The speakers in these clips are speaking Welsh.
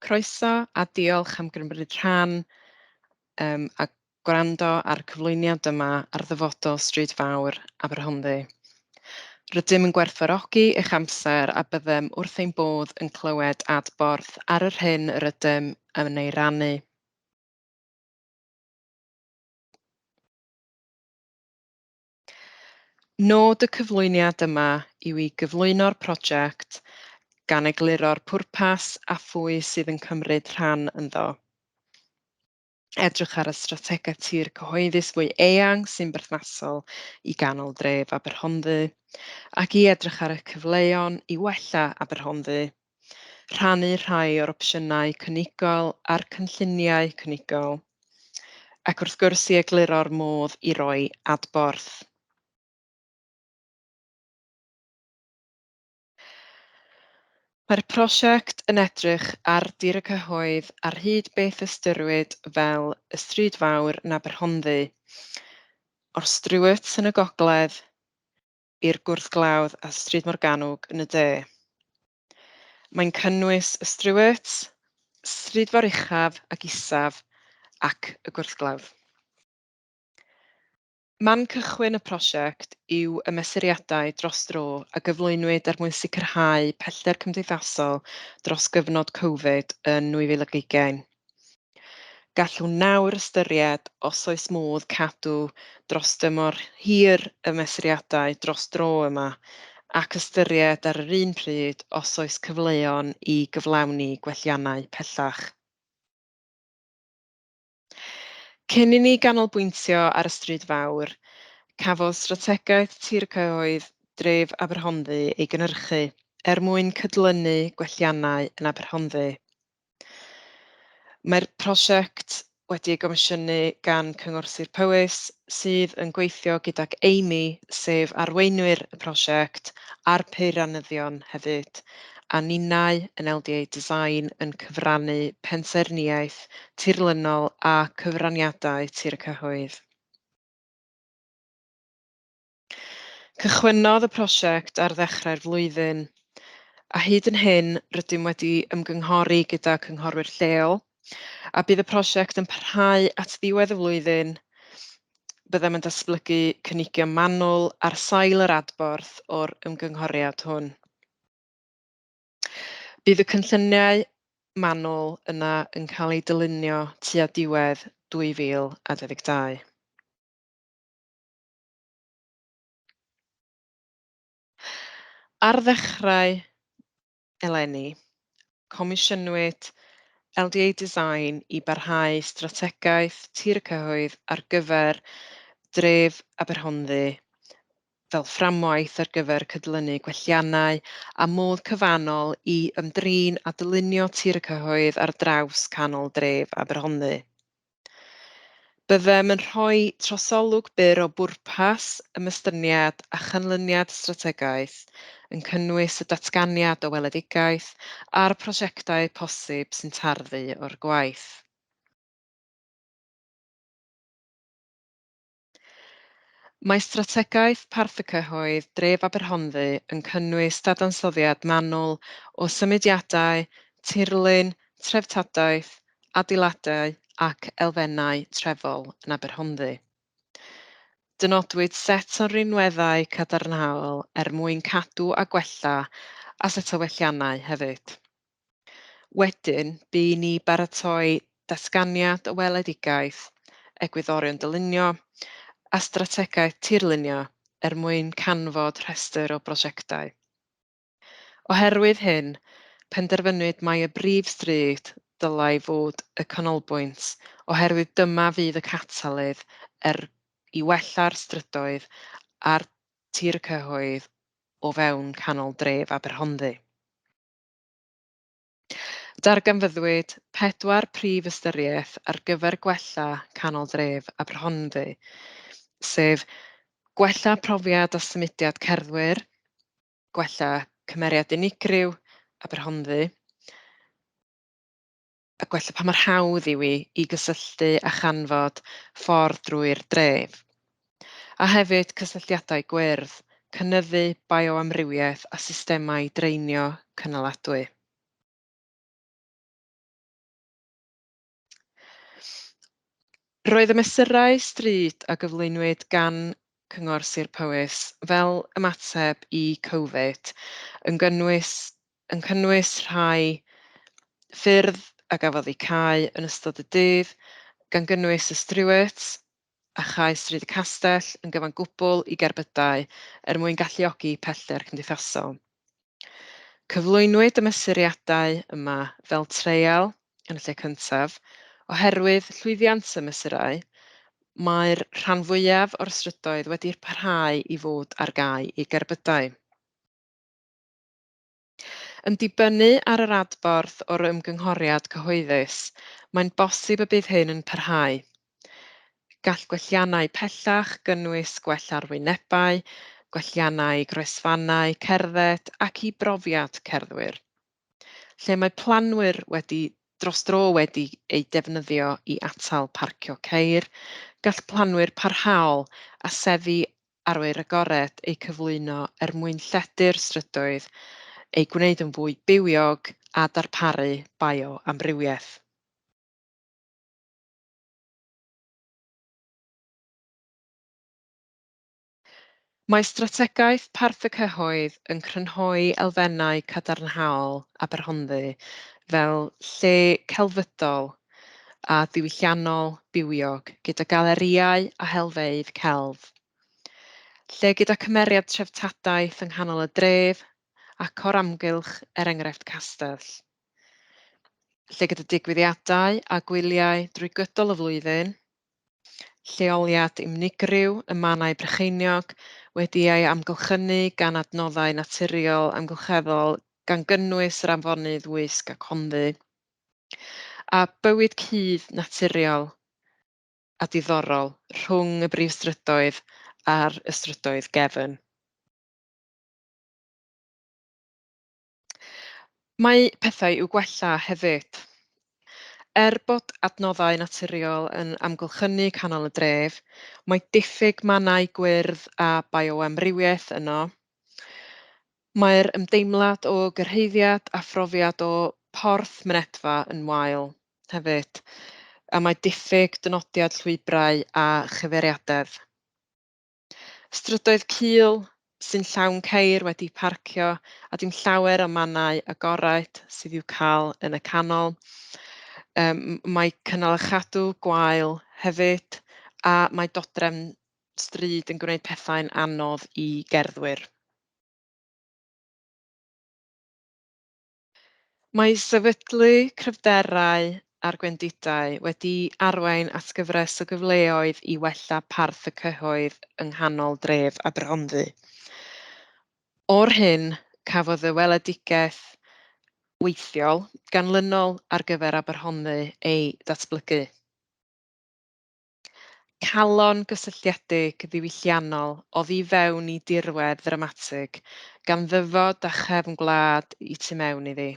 Croeso a diolch am gymryd rhan a gwrando ar y cyflwyniad yma ar ddyfodol Stryd Fawr Aberhonddu. Rydym yn gwerthfawrogi eich amser a byddem wrth ein bodd yn clywed adborth ar yr hyn yr ydym yn ei rannu. Nod y cyflwyniad yma yw i gyflwyno'r prosiect gan egluro'r pwrpas a phwy sydd yn cymryd rhan ynddo. Edrych ar y strategaeth tir cyhoeddus fwy eang sy'n berthnasol i ganol dref Aberhonddu, ac i edrych ar y cyfleon i wella Aberhonddu, rhannu rhai o'r opsiynau cynigol a'r cynlluniau cynigol, ac wrth gwrs i egluro'r modd i roi adborth. Mae'r prosiect yn edrych ar dir y cyhoedd ar hyd beth ystyriwyd fel y stryd fawr yn Aberhonddu, o'r Struets yn y gogledd i'r Gwrthglawdd a Stryd Morgannwg yn y de. Mae'n cynnwys y Struets, Stryd Fawr Uchaf ac Isaf ac y Gwrthglawdd. Man cychwyn y prosiect yw y mesuriadau dros dro a gyflwynwyd er mwyn sicrhau pellter cymdeithasol dros gyfnod Covid yn 2020. Gallwn nawr ystyried os oes modd cadw dros dymor hir y mesuriadau dros dro yma, ac ystyried ar yr un pryd os oes cyfleon i gyflawni gwelliannau pellach. Cyn i ni ganolbwyntio ar y stryd fawr, cafodd strategaeth Tir y Cyhoedd dref Aberhonddu ei gynhyrchu er mwyn cydlynu gwelliannau yn Aberhonddu. Mae'r prosiect wedi ei gomisiynu gan Cyngor Sir Powys, sydd yn gweithio gydag Amy, sef arweinwyr y prosiect, a'r peirianyddion hefyd, a ninnau yn LDA Design yn cyfrannu pensaernïaeth tirlynol a cyfraniadau tir y cyhoedd. Cychwynnodd y prosiect ar ddechrau'r flwyddyn, a hyd yn hyn rydym wedi ymgynghori gyda cynghorwyr lleol, a bydd y prosiect yn parhau at ddiwedd y flwyddyn. Byddem yn datblygu cynigion manwl ar sail yr adborth o'r ymgynghoriad hwn. Bydd y cynlluniau manwl yna yn cael eu dylunio tua diwedd 2022. Ar ddechrau eleni, comisiynwyd LDA Design i barhau strategaeth tir y cyhoedd ar gyfer dref Aberhonddu fel fframwaith ar gyfer cydlynu gwelliannau a modd cyfannol i ymdrin a dylunio tir y cyhoedd ar draws canol dref Aberhonddu. Byddem yn rhoi trosolwg byr o bwrpas, ymestyniad a chanlyniad strategaeth, yn cynnwys y datganiad o weledigaeth a'r prosiectau posib sy'n tarddu o'r gwaith. Mae strategaeth Parth y Cyhoedd Dref Aberhonddu yn cynnwys dadansoddiad manwl o symudiadau, tirlun, treftadaeth, adeiladau ac elfennau trefol yn Aberhonddu. Dynodwyd set o rinweddau cadarnhaol er mwyn cadw a gwella a set o welliannau hefyd. Wedyn, bu i ni baratoi datganiad o weledigaeth, egwyddorion dylunio a strategaeth tirlunio er mwyn canfod rhestr o brosiectau. Oherwydd hyn, penderfynwyd mai y brif stryd dylai fod y canolbwynt, oherwydd dyma fydd y catalydd er i wella'r strydoedd a'r tir y cyhoedd o fewn canol dref Aberhonddu. Darganfyddwyd pedwar prif ystyriaeth ar gyfer gwella canol dref Aberhonddu, sef gwella profiad a symudiad cerddwyr, gwella cymeriad unigryw Aberhonddu, a gwella pa mor hawdd yw hi i gysylltu a chanfod ffordd drwy'r dref. A hefyd cysylltiadau gwyrdd, cynyddu bioamrywiaeth a systemau draenio cynaladwy. Roedd y mesurau stryd a gyflwynwyd gan Cyngor Sir Powys fel ymateb i Covid yn cynnwys rhai ffyrdd a gafodd eu cau yn ystod y dydd, gan gynnwys y Stuart a chau Stryd y Castell yn gyfan gwbl i gerbydau er mwyn galluogi pellter cymdeithasol. Cyflwynwyd y mesuriadau yma fel treial yn y lle cyntaf, oherwydd llwyddiant y mesurau, mae'r rhan fwyaf o'r strydoedd wedi parhau i fod ar gau i gerbydau. Yn dibynnu ar yr adborth o'r ymgynghoriad cyhoeddus, mae'n bosib y bydd hyn yn parhau. Gall gwelliannau pellach gynnwys gwella arwynebau, gwelliannau groesfannau cerdded ac i brofiad cerddwyr. Lle mae planwyr wedi dros dro wedi eu defnyddio i atal parcio ceir, gall planwyr parhaol a seddi arwyr agored eu cyflwyno er mwyn lledu'r strydoedd, eu gwneud yn fwy bywiog a darparu bioamrywiaeth. Mae strategaeth Parth y Cyhoedd yn crynhoi elfennau cadarnhaol Aberhonddu fel lle celfyddol a diwylliannol bywiog gyda galerïau a helfeydd celf. Lle gyda cymeriad treftadaeth yng nghanol y dref ac o'r amgylch, er enghraifft castell. Lle gyda digwyddiadau a gwyliau drwy gydol y flwyddyn, lleoliad unigryw y Mannau Brycheiniog wedi ei amgylchynu gan adnoddau naturiol amgylcheddol gan gynnwys yr afonydd Wysg ac Honddu, a bywyd cudd naturiol a diddorol rhwng y brif strydoedd a'r ystrydoedd gefn. Mae pethau i'w gwella hefyd. Er bod adnoddau naturiol yn amgylchynu canol y dref, mae diffyg mannau gwyrdd a bioamrywiaeth yno. Mae'r ymdeimlad o gyrhaeddiad a phrofiad o porth mynedfa yn wael hefyd, a mae diffyg dynodiad llwybrau a chyfeiriadedd. Strydoedd cul sy'n llawn ceir wedi parcio a dim llawer o mannau agored sydd i'w cael yn y canol. Mae cynnal a chadw gwael hefyd, a mae dodrefn stryd yn gwneud pethau'n anodd i gerddwyr. Mae sefydlu cryfderau a'r gwendidau wedi arwain at gyfres o gyfleoedd i wella parth y cyhoedd yng nghanol dref Aberhonddu. O'r hyn cafodd y weledigaeth weithiol ganlynol ar gyfer Aberhonddu ei datblygu. Calon gysylltiedig ddiwylliannol oddi fewn i dirwedd ddramatig, gan ddyfod a chefn gwlad i tu mewn iddi.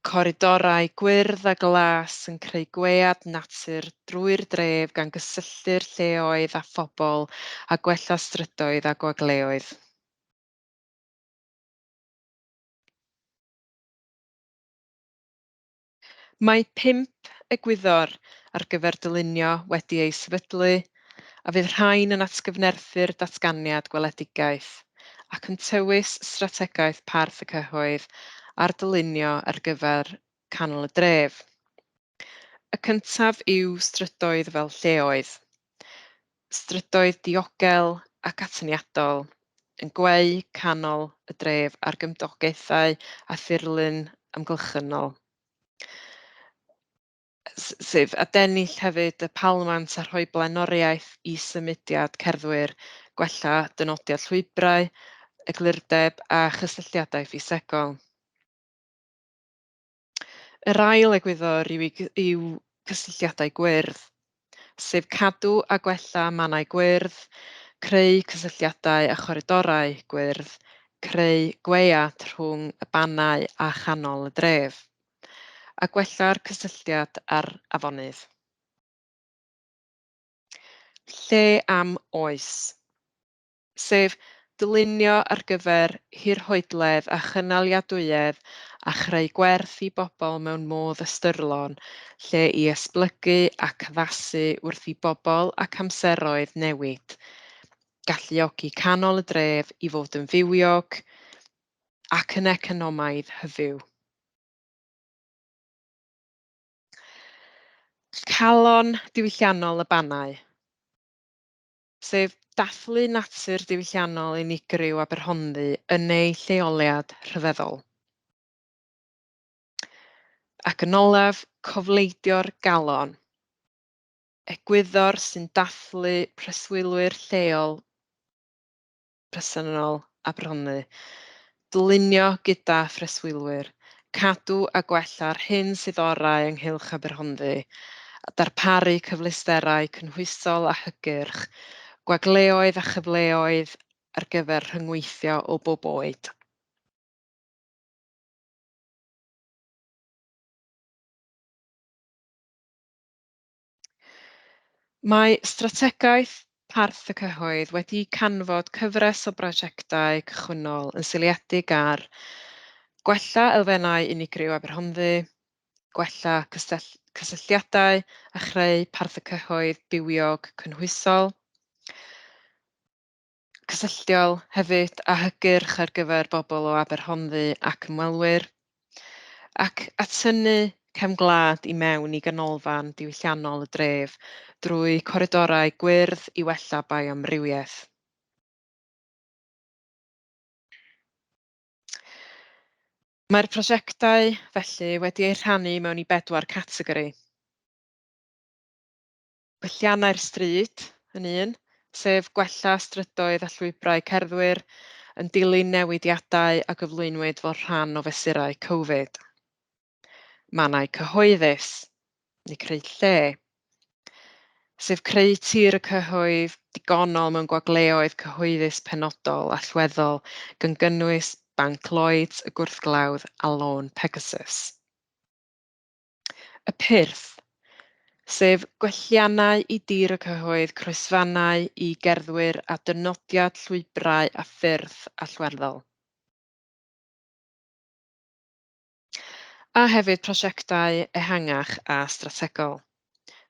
Coridorau gwyrdd a glas yn creu gwead natur drwy'r dref gan gysylltu'r lleoedd a phobl a gwella strydoedd a gwagleoedd. Mae 5 egwyddor ar gyfer dylunio wedi ei sefydlu, a fydd rhain yn atgyfnerthu'r datganiad gweledigaeth ac yn tywys strategaeth parth y cyhoedd a'r dylunio ar gyfer canol y dref. Y cyntaf yw strydoedd fel lleoedd. Strydoedd diogel ac atyniadol yn gweu canol y dref ar gymdogaethau a thirlun amgylchynol. Sef adennill hefyd y palmant a rhoi blaenoriaeth i symudiad cerddwyr, gwella dynodiad llwybrau, eglurdeb a chysylltiadau ffisegol. Yr ail egwyddor yw cysylltiadau gwyrdd, sef cadw a gwella mannau gwyrdd, creu cysylltiadau a choridorau gwyrdd, creu gwead rhwng y bannau a chanol y dref, a gwella'r cysylltiad ar afonydd. Lle am oes, sef dylunio ar gyfer hirhoedledd a chynaliadwyedd a chreu gwerth i bobl mewn modd ystyrlon, lle i esblygu ac addasu wrth i bobl ac amseroedd newid, galluogi canol y dref i fod yn fywiog ac yn economaidd hyfyw. Calon diwylliannol y Bannau, sef dathlu natur diwylliannol unigryw Aberhonddu yn ei lleoliad rhyfeddol. Ac yn olaf, cofleidio'r galon, egwyddor sy'n dathlu preswylwyr lleol presennol Aberhonddu, dylunio gyda phreswylwyr, cadw a gwella'r hyn sydd orau ynghylch Aberhonddu, a darparu cyfleusterau cynhwysol a hygyrch, gwagleoedd a chyfleoedd ar gyfer rhyngweithio o bob oed. Mae strategaeth Parth y Cyhoedd wedi canfod cyfres o brosiectau cychwynnol yn seiliedig ar gwella elfennau unigryw Aberhonddu, gwella cysylltiadau a chreu Parth y Cyhoedd bywiog cynhwysol, cysylltiol hefyd a hygyrch ar gyfer bobl o Aberhonddu ac ymwelwyr, ac atynnu cefn gwlad i mewn i ganolfan diwylliannol y dref drwy coridorau gwyrdd i wella bioamrywiaeth. Mae'r prosiectau felly wedi eu rhannu mewn i bedwar categori. Gwelliannau'r stryd yn un, sef gwella strydoedd a llwybrau cerddwyr yn dilyn newidiadau a gyflwynwyd fel rhan o fesurau Covid. Mannau cyhoeddus, neu creu lle, sef creu tir y cyhoedd digonol mewn gwagleoedd cyhoeddus penodol allweddol gan gynnwys Banc Lloyds, y Gwrthglawdd a Lôn Pegasus. Y pyrth, sef gwelliannau i dir y cyhoedd, croesfannau i gerddwyr a dynodiad llwybrau a ffyrdd allweddol. A hefyd prosiectau ehangach a strategol,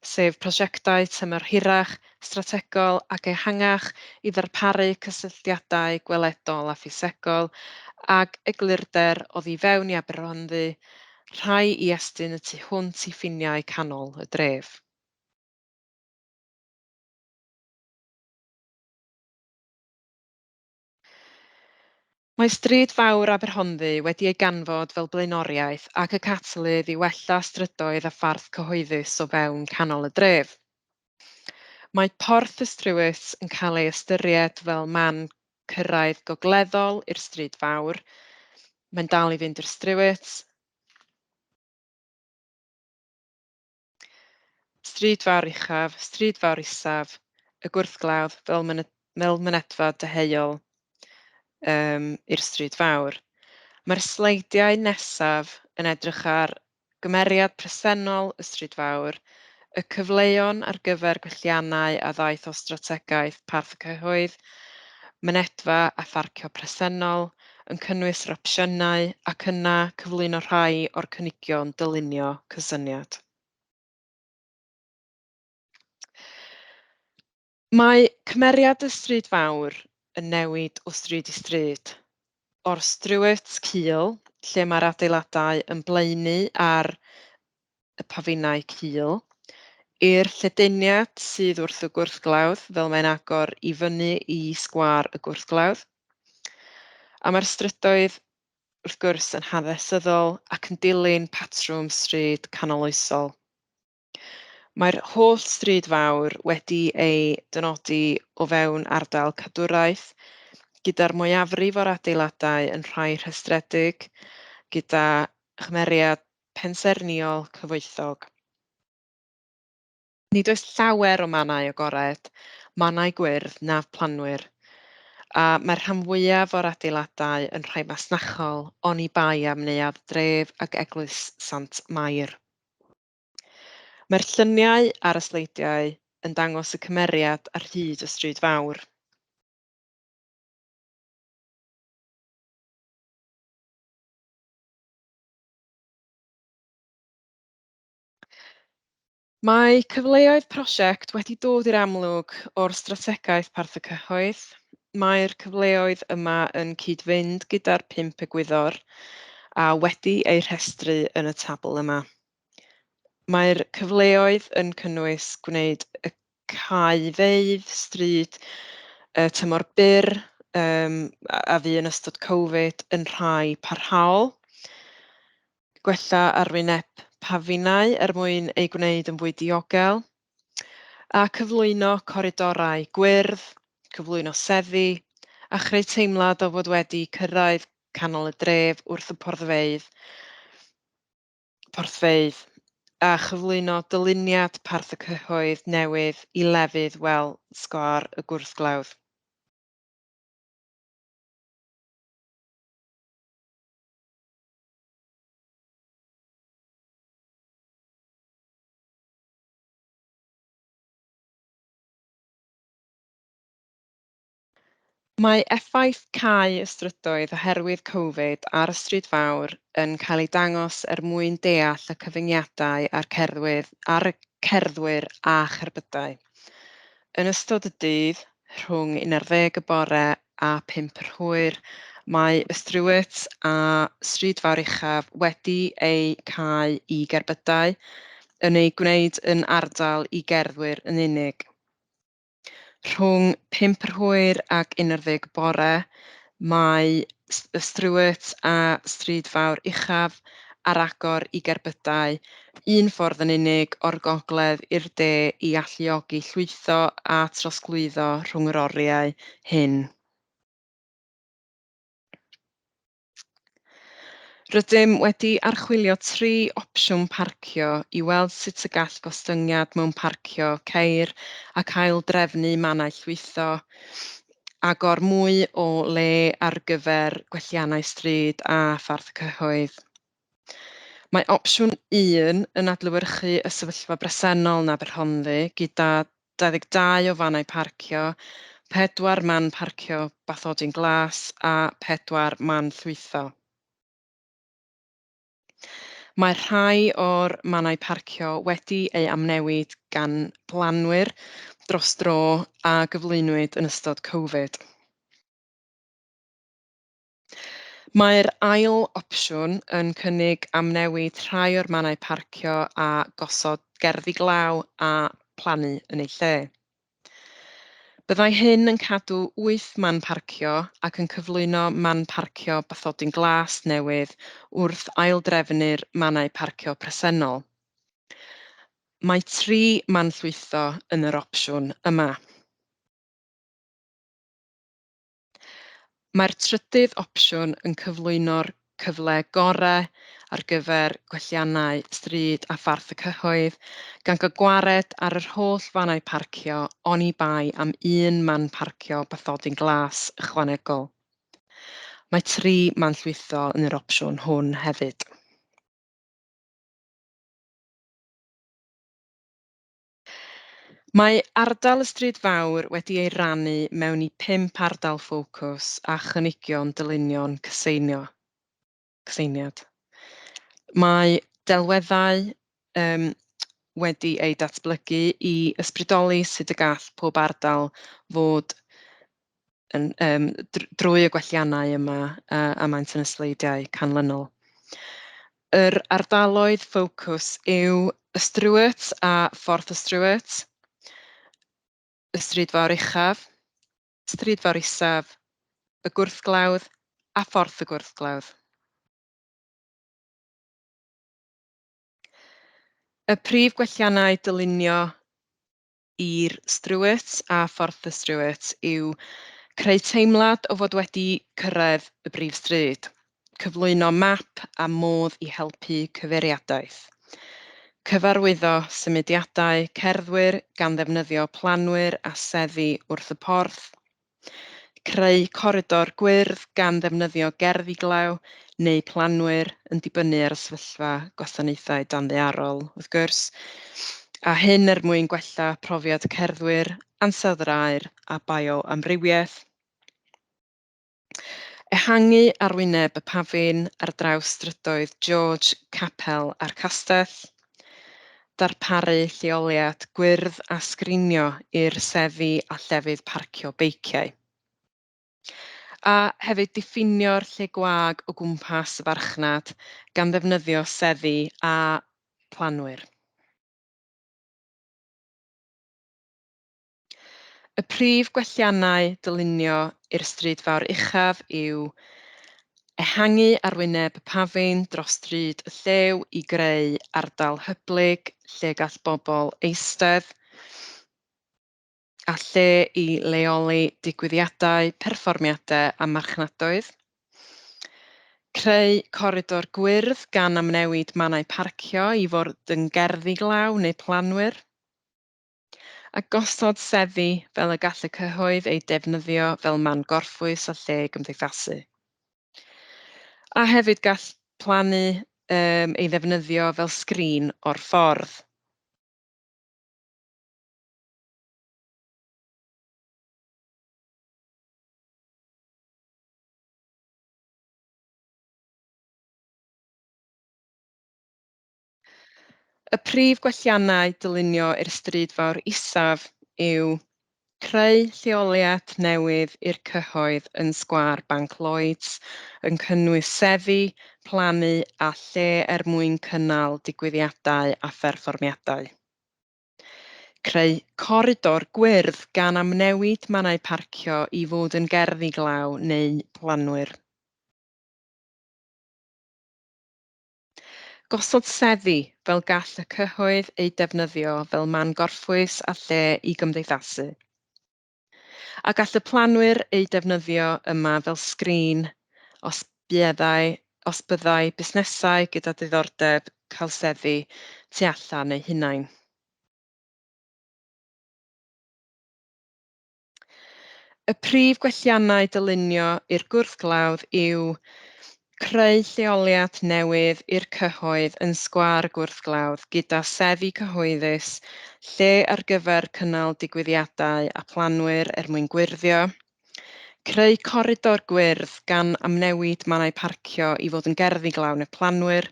sef prosiectau tymor hirach, strategol ac ehangach i ddarparu cysylltiadau gweledol a ffisegol ag eglurder oddi fewn i Aberhonddu, rhai i estyn y tu hwnt i ffiniau canol y dref. Mae Stryd Fawr Aberhonddu wedi ei ganfod fel blaenoriaeth ac y catalydd i wella strydoedd a pharth cyhoeddus o fewn canol y dref. Mae Porth y Strywys yn cael ei ystyried fel man cyrraedd gogleddol i'r Stryd Fawr. Mae'n dal i fynd i'r Strywys. Stryd Fawr Uchaf, Stryd Fawr Isaf, y Gwrthglawdd fel mynedfa deheuol i'r Stryd Fawr. Mae'r sleidiau nesaf yn edrych ar gymeriad presennol y Stryd Fawr, y cyfleon ar gyfer gwelliannau a ddaeth o strategaeth Parth y Cyhoedd, mynedfa a pharcio presennol, yn cynnwys yr opsiynau ac yna cyflwyno rhai o'r cynigion dylunio cysyniad. Mae cymeriad y Stryd Fawr yn newid o stryd i stryd. O'r Strywt cul, lle mae'r adeiladau yn blaenu ar y pafinau cul, i'r lledaeniad sydd wrth y Gwrthglawdd, fel mae'n agor i fyny i sgwâr y Gwrthglawdd. A mae'r strydoedd, wrth gwrs, yn hanesyddol ac yn dilyn patrwm stryd canoloesol. Mae'r holl Stryd Fawr wedi ei dynodi o fewn ardal cadwraeth, gyda'r mwyafrif o'r adeiladau yn rhai rhestredig, gyda chymeriad pensaernïol cyfoethog. Nid oes llawer o mannau agored, mannau gwyrdd na phlanwyr, a mae'r rhan fwyaf o'r adeiladau yn rhai masnachol, oni bai am neuadd dref ac eglwys Sant Mair. Mae'r lluniau ar y sleidiau yn dangos y cymeriad ar hyd y Stryd Fawr. Mae cyfleoedd prosiect wedi dod i'r amlwg o'r strategaeth Parth y Cyhoedd. Mae'r cyfleoedd yma yn cyd-fynd gyda'r 5 egwyddor a wedi eu rhestru yn y tabl yma. Mae'r cyfleoedd yn cynnwys gwneud y caufeydd stryd y tymor byr a fu yn ystod Covid yn rhai parhaol, gwella arwyneb pafinau er mwyn eu gwneud yn fwy diogel, a cyflwyno coridorau gwyrdd, cyflwyno seddi, a chreu teimlad o fod wedi cyrraedd canol y dref wrth y porthfeydd, a chyflwyno dyluniad Parth y Cyhoedd newydd i lefydd fel Sgwâr y Gwrthglawdd. Mae effaith cau y strydoedd oherwydd Covid ar y stryd fawr yn cael ei dangos er mwyn deall y cyfyngiadau ar y cerddwyr a cherbydau. Yn ystod y dydd, rhwng 11 y bore a 5 yr hwyr, mae y Strywt a Stryd Fawr Uchaf wedi eu cau i gerbydau, yn ei gwneud yn ardal i gerddwyr yn unig. Rhwng 5 yr hwyr ac 11 bore, mae y Strywt a Stryd Fawr Uchaf ar agor i gerbydau, un ffordd yn unig o'r gogledd i'r de i alluogi llwytho a trosglwyddo rhwng yr oriau hyn. Rydym wedi archwilio 3 opsiwn parcio i weld sut y gall gostyngiad mewn parcio ceir ac ail-drefnu mannau llwytho, agor mwy o le ar gyfer gwelliannau stryd a pharth y cyhoedd. Mae opsiwn 1 yn adlewyrchu y sefyllfa bresennol yn Aberhonddu gyda 22 o fannau parcio, 4 man parcio bathodyn glas a 4 man llwytho. Mae rhai o'r mannau parcio wedi eu amnewid gan blanwyr dros dro a gyflwynwyd yn ystod Covid. Mae'r ail opsiwn yn cynnig amnewid rhai o'r mannau parcio a gosod gerddi glaw a plannu yn eu lle. Byddai hyn yn cadw 8 man parcio ac yn cyflwyno man parcio bathodyn glas newydd wrth aildrefnu'r mannau parcio presennol. Mae 3 man llwytho yn yr opsiwn yma. Mae'r trydydd opsiwn yn cyflwyno'r cyfle gorau ar gyfer gwelliannau stryd a pharth y cyhoedd, gan gael gwared ar yr holl fannau parcio oni bai am un man parcio bathodyn glas ychwanegol. Mae 3 man llwytho yn yr opsiwn hwn hefyd. Mae ardal y Stryd Fawr wedi ei rannu mewn i 5 ardal ffocws a chynigion dylunion cyseiniad. Mae delweddau wedi eu datblygu i ysbrydoli sut y gall pob ardal fod yn, drwy y gwelliannau yma a maent yn y sleidiau canlynol. Yr ardaloedd ffocws yw y Strywt a Ffordd y Strywt, y Stryd Fawr Uchaf, Stryd Fawr Isaf, y Gwrthglawdd a Ffordd y Gwrthglawdd. Y prif gwelliannau dylunio i'r Strywt a Ffordd y Strywt yw creu teimlad o fod wedi cyrraedd y brif stryd, cyflwyno map a modd i helpu cyfeiriadaeth, cyfarwyddo symudiadau cerddwyr gan ddefnyddio planwyr a seddi wrth y porth, creu coridor gwyrdd gan ddefnyddio gerddi glaw neu planwyr yn dibynnu ar y sefyllfa gwasanaethau danddaearol, wrth gwrs, a hyn er mwyn gwella profiad cerddwyr, ansawdd yr aer a bioamrywiaeth. Ehangu arwyneb y pafin ar draws strydoedd George, Capel a'r Castell. Darparu lleoliad gwyrdd a sgrinio i'r seddi a llefydd parcio beiciau. A hefyd diffinio'r lle gwag o gwmpas y farchnad gan ddefnyddio seddi a planwyr. Y prif gwelliannau dylunio i'r stryd fawr uchaf yw ehangu arwyneb y pafin dros stryd y Llew i greu ardal hyblyg lle gall bobl eistedd a lle i leoli digwyddiadau, perfformiadau a marchnadoedd. Creu coridor gwyrdd gan amnewid mannau parcio i fod yn gerddi glaw neu planwyr. A gosod seddi fel y gall y cyhoedd eu defnyddio fel man gorffwys a lle gymdeithasu. A hefyd gall plannu ei ddefnyddio fel sgrin o'r ffordd. Y prif gwelliannau dylunio i'r stryd fawr isaf yw creu lleoliad newydd i'r cyhoedd yn sgwâr Banc Lloyds, yn cynnwys seddi, plannu a lle er mwyn cynnal digwyddiadau a pherfformiadau. Creu coridor gwyrdd gan amnewid mannau parcio i fod yn gerddi glaw neu planwyr. Gosod seddi fel gall y cyhoedd eu defnyddio fel man gorffwys a lle i gymdeithasu. A gall y planwyr eu defnyddio yma fel sgrin os byddai busnesau gyda diddordeb cael seddi tu allan eu hunain. Y prif gwelliannau dylunio i'r gwrthglawdd yw creu lleoliad newydd i'r cyhoedd yn sgwâr y gwrthglawdd gyda seddi cyhoeddus, lle ar gyfer cynnal digwyddiadau a planwyr er mwyn gwyrddio, creu coridor gwyrdd gan amnewid mannau parcio i fod yn gerddi glaw neu planwyr,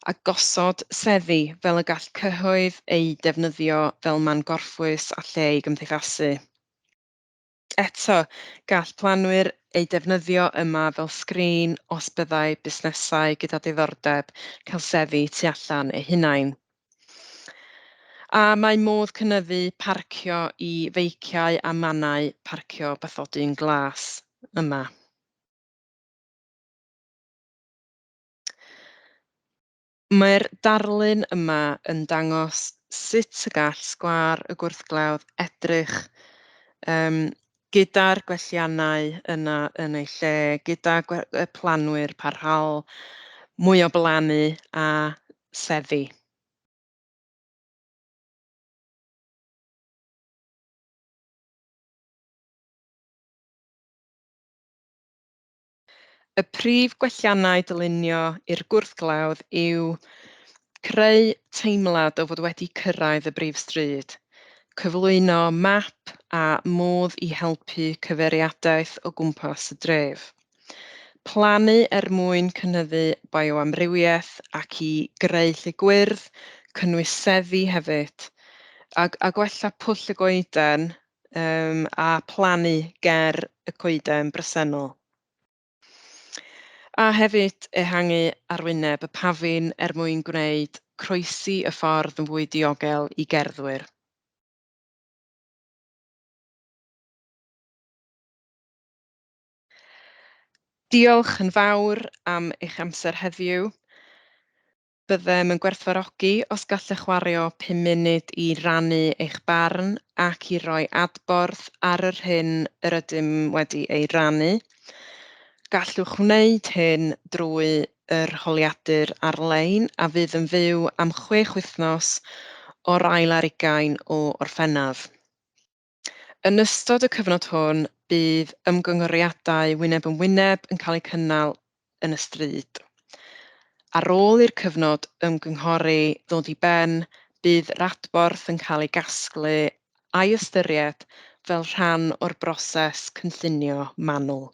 a gosod seddi fel y gall cyhoedd eu defnyddio fel man gorffwys a lle i gymdeithasu. Eto, gall planwyr eu defnyddio yma fel sgrin os byddai busnesau gyda diddordeb cael seddi tu allan eu hunain. A mae modd cynyddu parcio i feiciau a mannau parcio bathodyn glas yma. Mae'r darlun yma yn dangos sut y gall sgwâr y gwrthglawdd edrych gyda'r gwelliannau yna yn ei lle, gyda y planwyr parhaol, mwy o blannu a seddi. Y prif gwelliannau dylunio i'r gwrthglawdd yw creu teimlad o fod wedi cyrraedd y brif stryd, cyflwyno map a modd i helpu cyfeiriadaeth o gwmpas y dref, plannu er mwyn cynyddu bioamrywiaeth ac i greu lle gwyrdd, cynnwys seddi hefyd, a gwella pwll y goeden a plannu ger y coeden bresennol. A hefyd ehangu arwyneb y pafin er mwyn gwneud croesi y ffordd yn fwy diogel i gerddwyr. Diolch yn fawr am eich amser heddiw. Byddem yn gwerthfawrogi os gallech wario 5 munud i rannu eich barn ac i roi adborth ar yr hyn yr ydym wedi ei rannu. Gallwch wneud hyn drwy yr holiadur ar-lein a fydd yn fyw am 6 wythnos o'r 22 o Orffennaf. Yn ystod y cyfnod hwn, bydd ymgynghoriadau wyneb yn wyneb yn cael eu cynnal yn y stryd. Ar ôl i'r cyfnod ymgynghori ddod i ben, bydd yr adborth yn cael ei gasglu a'i ystyried fel rhan o'r broses cynllunio manwl.